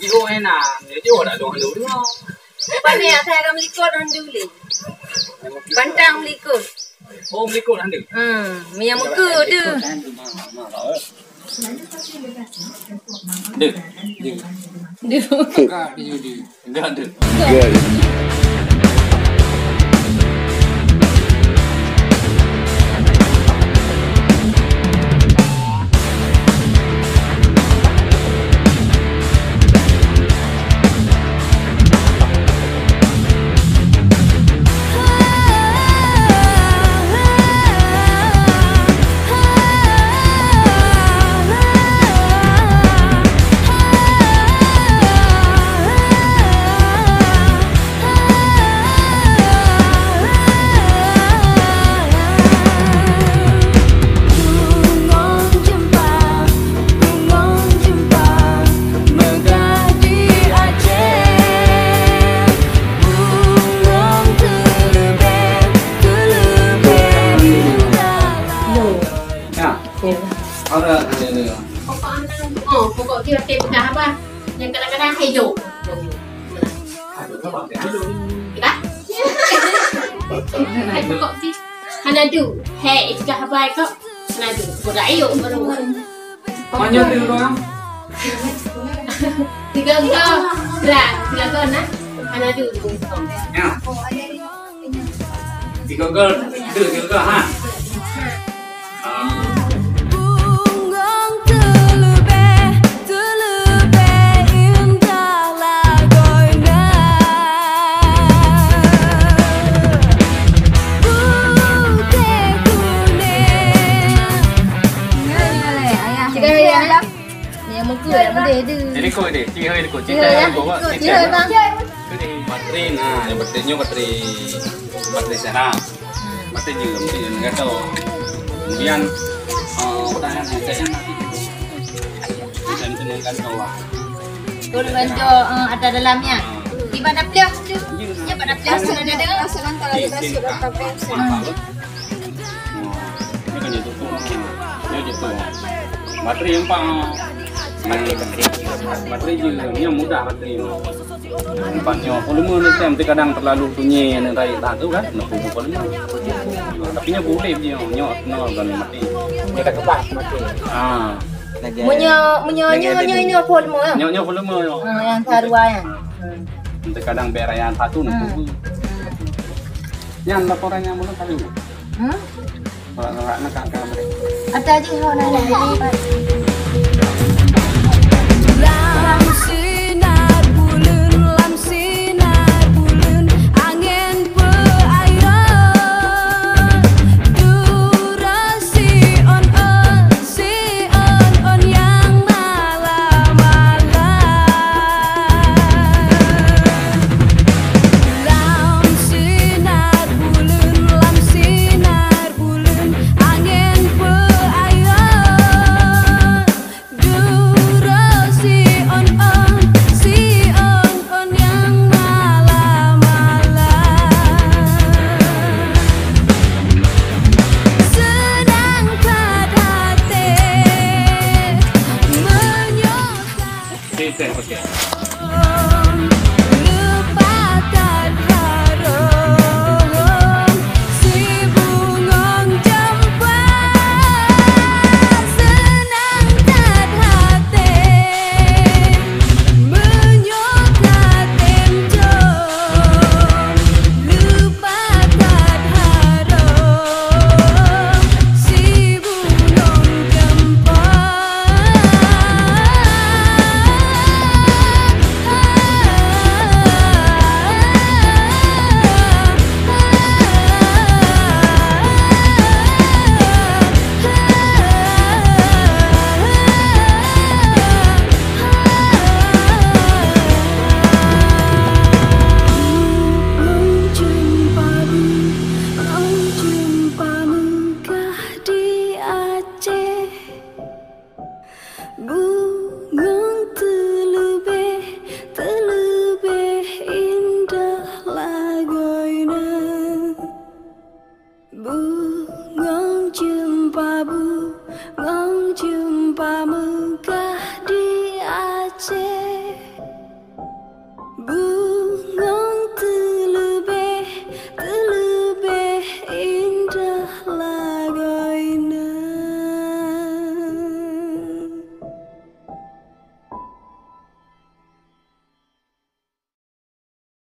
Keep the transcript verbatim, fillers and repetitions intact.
Ibu enak, dia juga tak ada dulu. Apa ni, asai ka meulikot han dulu. Bantang meulikot. Oh, meulikot han dulu. Hmm, minyak meuke tu. Dek. Dek. Enggak, dia, dia. Enggak ada. Enggak. Ya. Ada, ada, ada. Oh, pokok dia peugah apa? Yang kadang-kadang hijau. Dah? Hai pokok sih. Hana du. Hei, ika habai kok. Hana du. Budak ayuk baru. Panjang tu doang. Tiga gol. Dah, tiga gol nah. Hana du. Ya. Tiga gol. Tiga gol ha. Bungong teuleubeh, teuleubeh indah lagoina. Putih kuning. Tiga ya. Ni yang muka dah boleh tu. Jadi kau ni, cik hai kau, cik hai kau, cik hai bang. Bateri, nah, yang bateri nyoe bateri, bateri seram. Bateri je, bateri je, enggak tahu. Kemudian, eh, udah yang saya yang nanti. Saya mesti menggantung lah. Kau dengan jo, eh, ada dalamnya. Di mana pilihan tu? Ya, pada pilihan sudah ada. Masuk dalam tabung. Ini kan jatuh tu. Dia jatuh. Bateri empat. Bateri, bateri. Bateri je. Ni yang mudah bateri. Empat nyoe. Volume ni tem kadang terlalu sunyi ni dari dah tu kan. Nak volume. Tapi nyoe boleh je. Nyoe nol dan mati. Dia tak kebas mati. Ah. Meunyoe, meunyoe, nyoe, nyoe, nyoe volume, ya? Nyoe, nyoe volume, nyoe. Ah, yang sarua, ya. Nanti kadang bek raya satu nak tunggu. Nyan laporan nyang bunoe tadi. Hmm? Kalau nak, nak, nak, nak. Ada je, ho, nak, nak, nak. Lam sinar buleuen, lam sinar buleuen, angén peuayon. Dura siôn-ôn, siôn-ôn nyang malam-malam. Lam sinar buleuen, lam sinar buleuen, angén peuayon. Dura siôn-ôn, siôn-ôn nyang malam-malam. Seunang that até meunyoe ka Leupah that hareuem, si bungong jeumpa seunang that até. Meunyoe ka tem jom, leupah that hareuem, si bungong jeumpa. Jumpa, jumpa meugah di Aceh. Bungong teuleubeh, teuleubeh indah lagoina. Bungong jeumpa, bungong jeumpa meugah di Aceh.